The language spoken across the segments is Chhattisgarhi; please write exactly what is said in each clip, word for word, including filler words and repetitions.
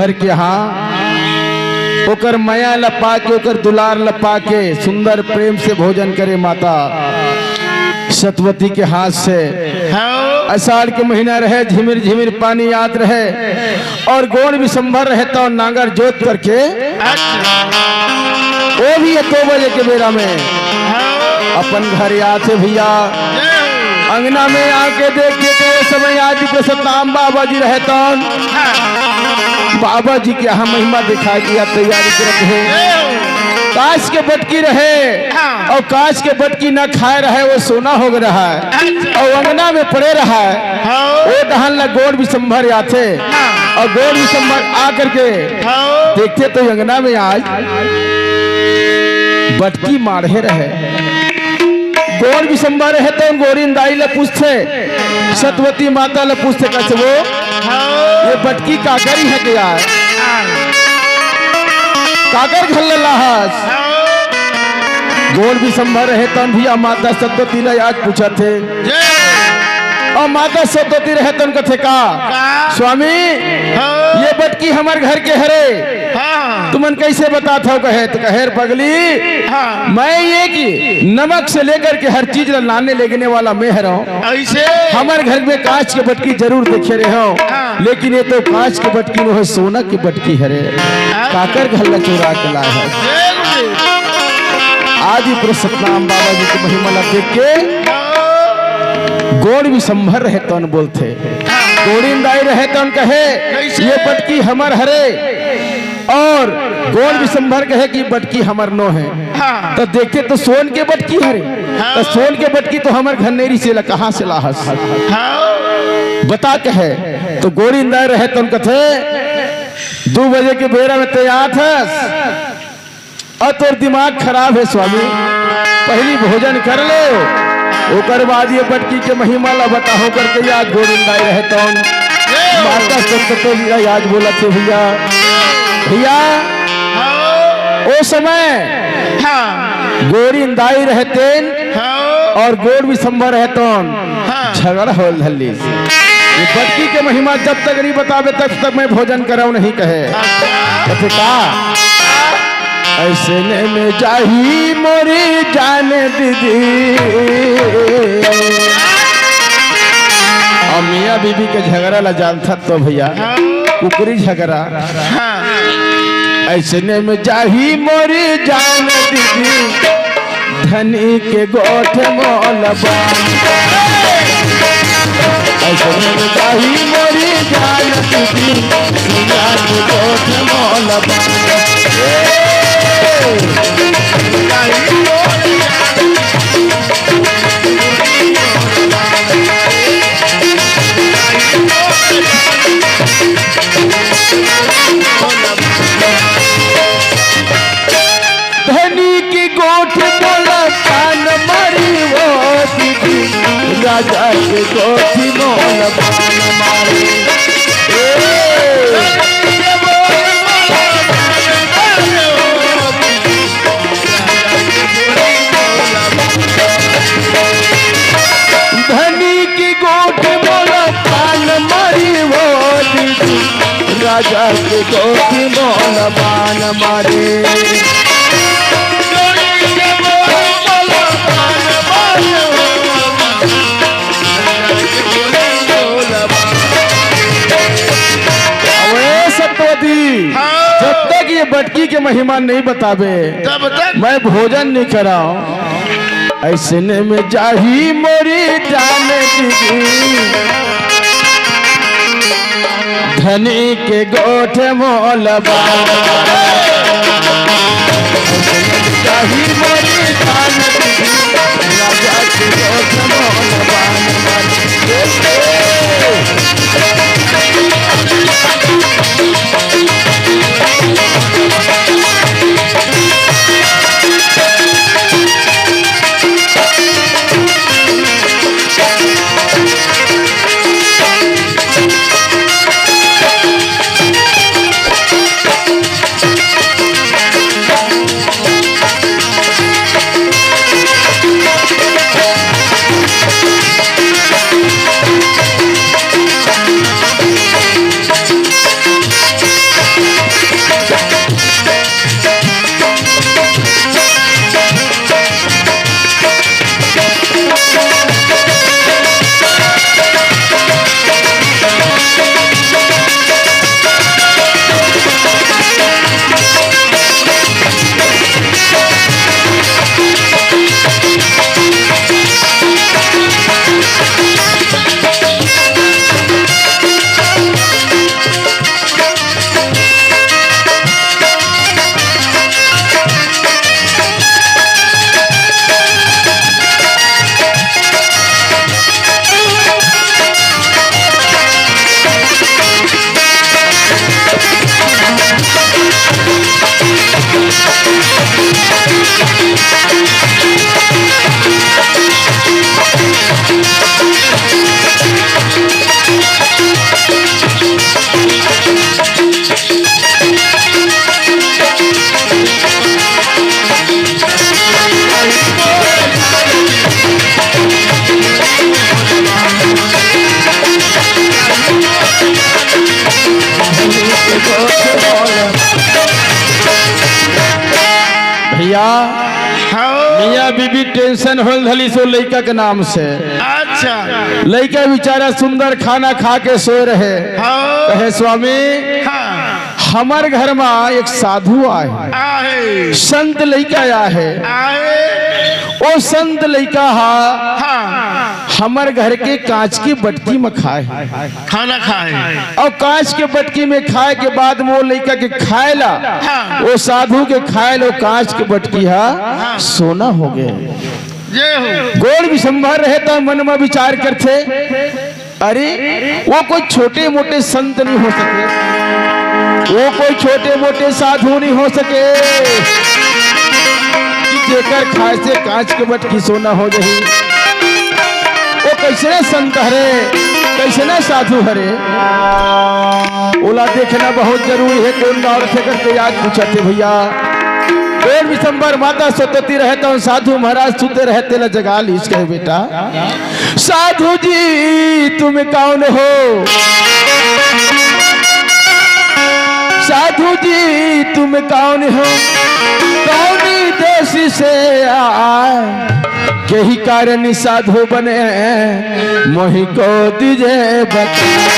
घर के यहाँ ओकर मया ल पाके, ओकर दुलार ल पाके सुंदर प्रेम से भोजन करे माता सतवती के हाथ से। हाँ। आषाढ़ के महीना रहे, झिमिर झिमिर पानी आत रहे और गोंड़ विशंभर रहे तो नांगर जोत करके अच्छा। वो भी ये दो बजे के बेरा में हाँ। अपन घर आथे भैया। जय हो। अंगना में आके देख के तो ये समय आज के सतनाम बाबा जी रहे तन। हाँ। बाबा जी के यहाँ महिमा दिखाई दिया, तैयारी करत हे। जय हो। कांच के बटकी रहे हाँ। और कांच के बटकी ना खाए रहे, वो सोना हो गया है। अच्छा। और अंगना में पड़े रहा है। हाँ। वो डहन ला गोंड़ विशंभर आथे हाँ। और गोंड़ विशंभर आ करके हाँ। देखथे तो अंगना में आज बटकी माढ़े रहे। गोंड़ विशंभर रहे तो गोंड़ीन दाई ल पूछथे, सतवती माता ल पूछथे, कथे वो, हाँ। ये बटकी काकर ही है के यार? हाँ। काकर घर ल लाहस? हाँ। गोंड़ विशंभर रहे तन भी माता सतवती ल आज पूछथे। जय। और माता सतवती रहे तन कथे का? का? स्वामी, हाँ। ये बटकी हमर घर के हरे। हाँ। तुमन कैसे बतात हव कहे? तो कहे, "रे पगली, हाँ। मैं ये कि नमक से लेकर के हर चीज ला लाने लेगने वाला मैं हरंव। ऐसे? हमर घर में कांच के बटकी जरूर देखे रहे हो, हाँ। लेकिन ये तो कांच के बटकी नोहे, सोना के बटकी हरे। हाँ। काकर घर ला चोरा के लाए है।" जय गुरुदेव। आज ही पुरुषोत्तम बाबा जी के महिमा ला देख के हाँ। गोंड़ विशंभर रहे तन बोलथे, हाँ। गोंड़ीन दाई रहे तन कहे, कैसे? "ये बटकी हमर हरे।" और गोंड़ विशंभर कहे कि बटकी हमर नोहे। हाँ। तो देखे तो सोन के बटकी हरे। हाँ। तो सोन के बटकी तो हमर घर नइ रिहिस, एला कहाँ से लाहस? हाँ। बता कहे। तो गोंड़ीन दाई रहे तन कथे, "दू बजे के बेरा में तैं आत हस, अउ तोर दिमाग खराब हे स्वामी, पहिली भोजन कर ले, ओकर बाद ये बटकी के महिमा ला बताहूं," करके आज गोंड़ीन दाई रहे तन। माता सतवती आज बोलथे भैया, भैया, हाँ। ओ समय हाँ। गोंड़ीन दाई रहे तेन हाँ। और गोंड़ विशंभर रहे तन हाँ। झगड़ा होय ल धर लिस। ये बटकी के महिमा जब तक नहीं बताबे, तब तक मैं भोजन करंव नहीं कहे। अच्छा। कथे का? अइसने में जाही मोरी जान दीदी। अब मियाँ बीबी के झगड़ा ला जानथस तो भैया, हाँ। कुकरी झगड़ा। हाँ। अइसने में जाही मोरी जान दीदी, धनी के गोठ मोल बान। अइसने में जाही मोरी जान दीदी, धनिया के गोठ मोल बान। ए, जाही मोरी जान दीदी, धनी की गोठ मोला तान मारी वो दीदी, राजा के गोठी मोला तान मारी। ए, धनी की गोठ मोला तान मारी वो दीदी, राजा के गोठी मोला तान मारी। अबे सतवती, हाँ। जब तक ये बटकी के महिमा नहीं बताबे, तब तक मैं भोजन नहीं करंव। अइसने में जाही मोरी जान दीदी, धनी के गोठ मोल बान। जाही मोरी जान दीदी, राजा के गोठ मोल बान। भैया, हाँ। मियाँ बीबी टेंशन होल धली सो लइका के नाम से। अच्छा। लइका बेचारा सुंदर खाना खा के सोए रहे। हाँ। कहे, "स्वामी, हाँ। हमर घर मा एक साधु आए, आहे। संत लइका आए हे। आहे। ओ संत लइका हा हाँ। हमर घर के कांच के बटकी म खाए हे।" खाना खाए। अउ कांच के बटकी में खाए के बाद म ओ लइका के खाए ला, हाँ। ओ साधु के खाए ला ओ कांच के बटकी हा हाँ। सोना हो गए। जय हो। गोड़ विसंभर रहे त मन म विचार करथे, "अरे, वो कोई छोटे मोटे संत नहीं हो सके, वो कोई छोटे मोटे साधु नहीं हो सके कि जेकर खाए से कांच के बटकी सोना हो जाही।" वो कैसने संत हरे, कैसने साधु हरे, ओला देखना बहुत जरूरी हे। कोन गाँव रथे करके आज पूछत हे भैया। गोड़ विसंभर माता सतवती रहे त साधु महाराज सुते रहे, तेला जगा लीस, कहे, "बेटा, साधु जी तुम कौन हो? साधु जी तुम कौन हो? कौन देश से आए?" केही कारण साधु बने, मोहि को दीजे बता।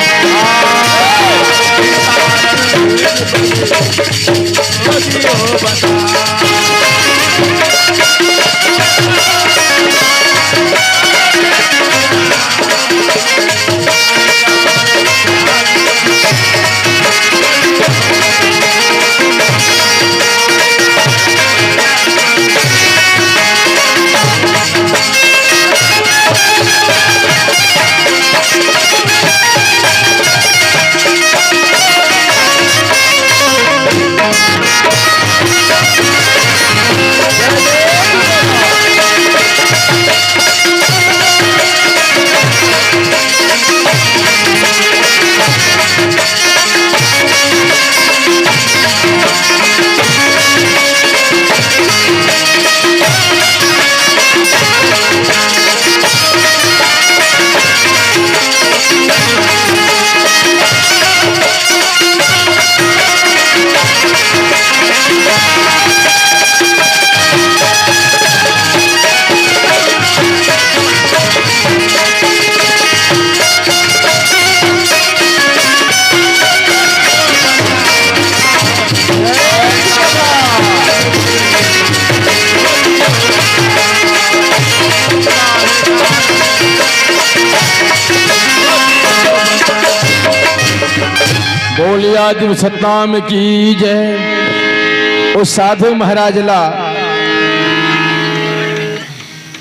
बोलिया दिव सतनाम की जय। ओ साधु महाराज ला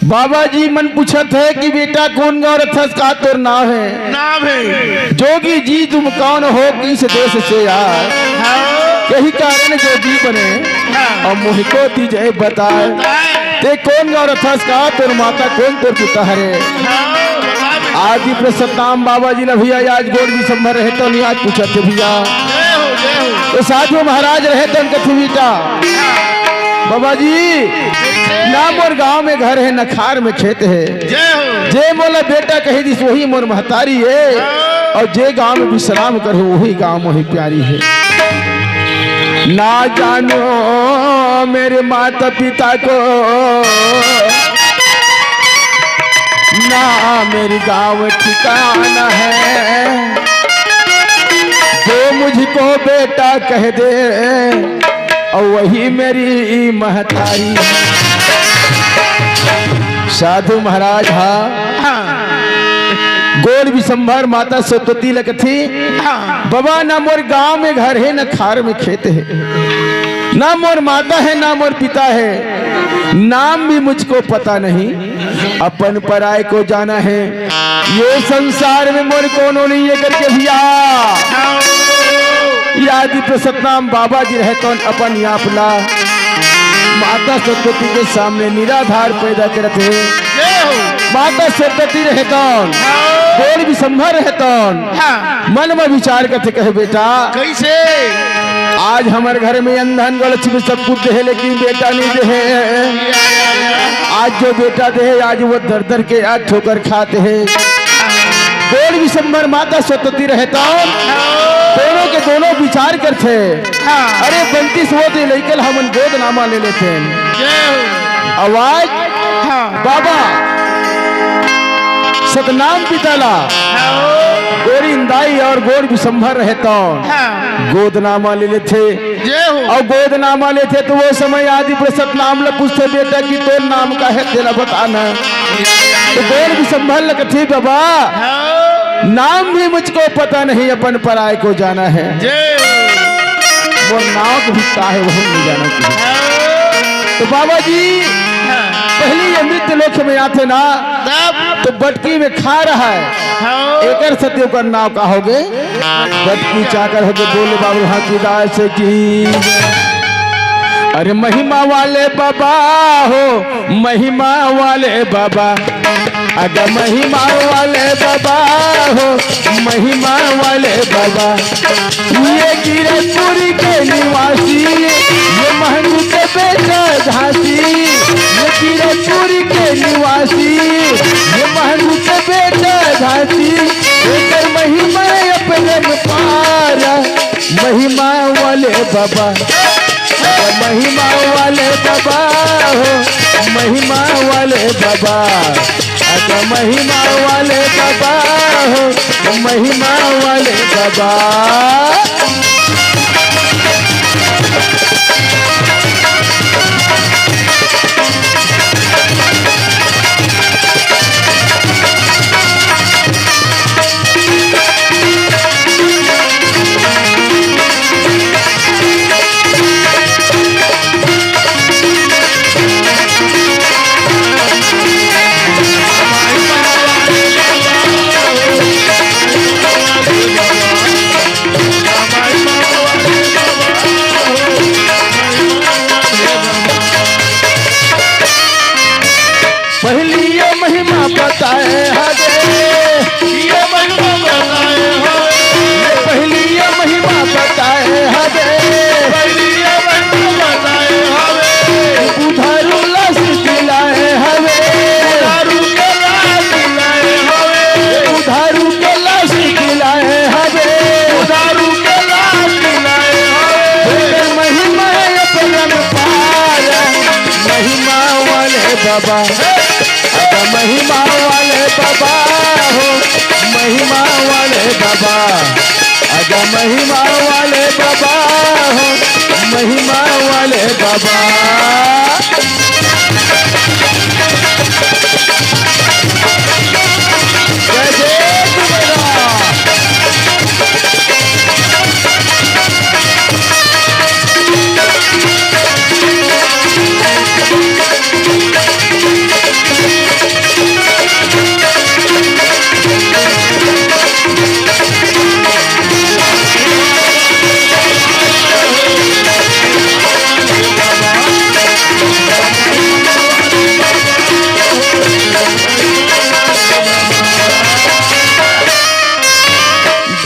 बाबा जी मन पूछत हे कि बेटा कोन गाँव रथस, का तोर नाव हे? नाव हे। जोगी जी तुम कौन हो, किस देश से आए? हाँ। केही कारण जोगी बने, हाँ। अउ मोहि को दीजे बताए। बताए। ते कोन गाँव रथस, का तोर माता, कोन तोर पिता हरे? हाँ, बताए। आदि प्रसन्नाम बाबा जी ला भैया, आज गोड़ विसंभर रहे त नहीं, आज पूछत हे भैया। जय हो, जय हो। त साधु महाराज रहे त उनके बेटा, हाँ। बाबा जी, ना मोर गांव में घर हे, ना खार में खेत हे। जय हो। जे मोला बेटा कहि दिस, वही मोर महतारी हे। हाँ। अउ जे गांव में विश्राम करहूं, वही गांव मोहि प्यारी हे। ना जानो मेरे माता पिता को, ना मेरी गांव ठिकाना है। जो मुझको बेटा कह दे, अउ वही मेरी महतारी। साधु महाराज हा हाँ। गोड़ विसंभर माता सतवती ल कथे, हाँ। बाबा, ना मोर गांव में घर हे, ना खार में खेत हे, ना मोर माता हे, ना मोर पिता हे, नाम भी मुझको पता नहीं। अपन पराए को जाना है, ये संसार में मोर कोनो नहीं है करके भैया। याद तो सतनाम बाबा जी रहतन अपन यापला माता सरस्वती के सामने निराधार पैदा करत हे। जय हो। माता सरस्वती रहतन, हाँ। गोड़ विसंभर रहतन, हाँ। मन में विचार करते कहे, बेटा, कैसे? आज हमर घर में अन धन लक्ष्मी सब कुछ दे हे, लेकिन बेटा नहीं दे हे। आज जो बेटा दे हे, आज वो दर दर के आज ठोकर खाते हे। गोड़ विसंभर माता सतवती रहतन, दोनों के दोनों विचार करथे। हाँ। अरे, बनतीस वो तो लइका ल हमन गोदनामा ले लेतेन। जय हो। आवाज। हाँ। बाबा सतनाम पिता ला। हाँ। गोरिंदाई और गोड़ विशंभर रहे तो हाँ। गोदनामा ले लेथे। जय हो। अउ गोदनामा लेथे त ओ समय आदि पुरुष सतनाम ल पूछथे, "बेटा कि तोर नाम का हे, तेला बता ना।" त गोड़ विशंभर ल कथे, "बाबा, हाँ। नाम भी मुझको पता नहीं, अपन पराए को जाना है।" जय हो। मोर नाम भी का हे, वहू नइ जानव। हाँ। त बाबा जी, हाँ। पहिली ये मृत्यु लोक में आथे ना, तब? त बटकी में खा रहा है। हाँ। एकर सेती ओकर नाम का होगे? बटकी चाकर होगे। बोले बाबा घासीदास की। अरे महिमा वाले बाबा हो, महिमा वाले बाबा, अग महिमा वाले बाबा हो, महिमा वाले बाबा। ये गिरपुर के निवासी, ये महंगी के बेटा झांसी, ये गिरपुर के निवासी, ये महंगी के बेटा झांसी, एकर महिमा अपरंपार। महिमा वाले बाबा, महिमा वाले बाबा हो, महिमा वाले बाबा, अग महिमा वाले बाबा हो, महिमा वाले बाबा। पहिली ये महिमा बताए हवे। ये महिमा बताए हवे। पहिली ये महिमा बताए हवे। पहिली ये महिमा बताए हवे। उधारू लाश दिलाए हवे। उधारू के लाश दिलाए हवे। उधारू के लाश दिलाए हवे। उधारू के लाश दिलाए हवे। महिमा अपरंपार। महिमा वाले बाबा, अग महिमा वाले बाबा हो, महिमा वाले बाबा, अग महिमा वाले बाबा हो, महिमा वाले बाबा। जय जय दुर्गा।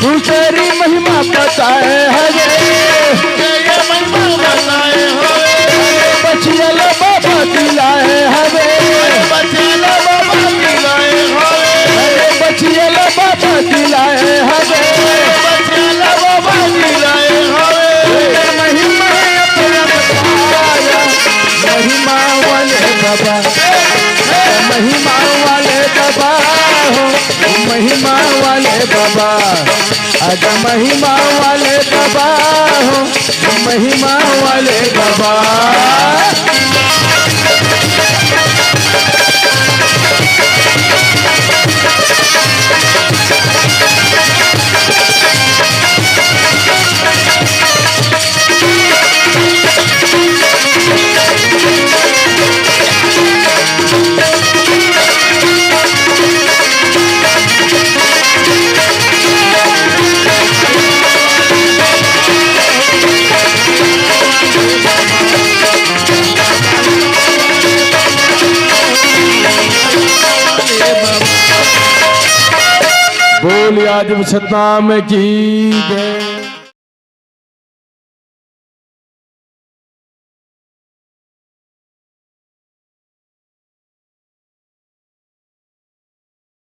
दूसरी महिमा बताए हवे। ये महिमा बताए हवे। बचिया ला बाबा दिलाए हवे। बचिया ला बाबा दिलाए हवे। बचिया ला बाबा दिलाए हवे। बचिया ला बाबा दिलाए हवे। महिमा अपरंपार। महिमा वाले बाबा, महिमा वाले बाबा हो, महिमा वाले बाबा, अग महिमा वाले बाबा हो, महिमा वाले बाबा। बोलिए आदि पुरुष सतनाम की जय।